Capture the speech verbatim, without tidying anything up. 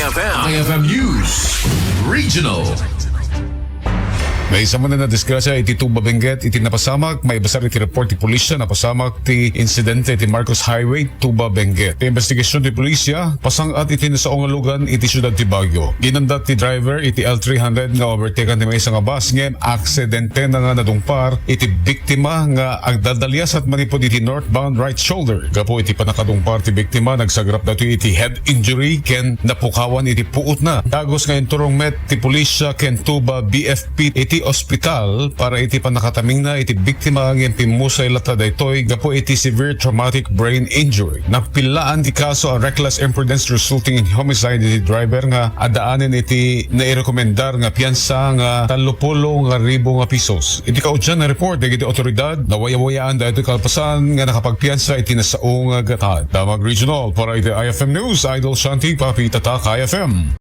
F M. I F M News Regional. Maysa manen a disgrasya iti Tuba, Benguet iti napasamak. Maibasar iti report ti pulisya, napasamak ti insidente iti Marcos Highway, Tuba, Benguet. Ti investigasyon ti pulisya, pasang-at iti nasao nga lugan iti siudad ti Baguio. Ginandat ti driver iti L three hundred nga overtaken ti maysa nga bus, ngem aksidentena nga nadungpar iti biktima nga agdaldaliasat manipud iti northbound right shoulder. Gapu iti pannakadungpar ti biktima, nagsagrap daytoy iti head injury ken napukawan iti puotna. Dagus nga inturong met ti pulisya ken Tuba B F P iti ospital para iti pannakatamingna iti biktima, ngem pimmusay latta daytoy gapu iti severe traumatic brain injury. Napillaan ti kaso a reckless imprudence resulting in homicide iti driver nga addaanen iti nairekomendar nga piansa nga tallopulo nga ribu nga pesos. Iti kaudian nga report dagiti otoridad, nawayawayaan daytoy kalpasan nga nakapagpiansa iti nasao nga gatad. Damag Regional para iti I F M News, Idol Shanti, Papi Tatak, I F M.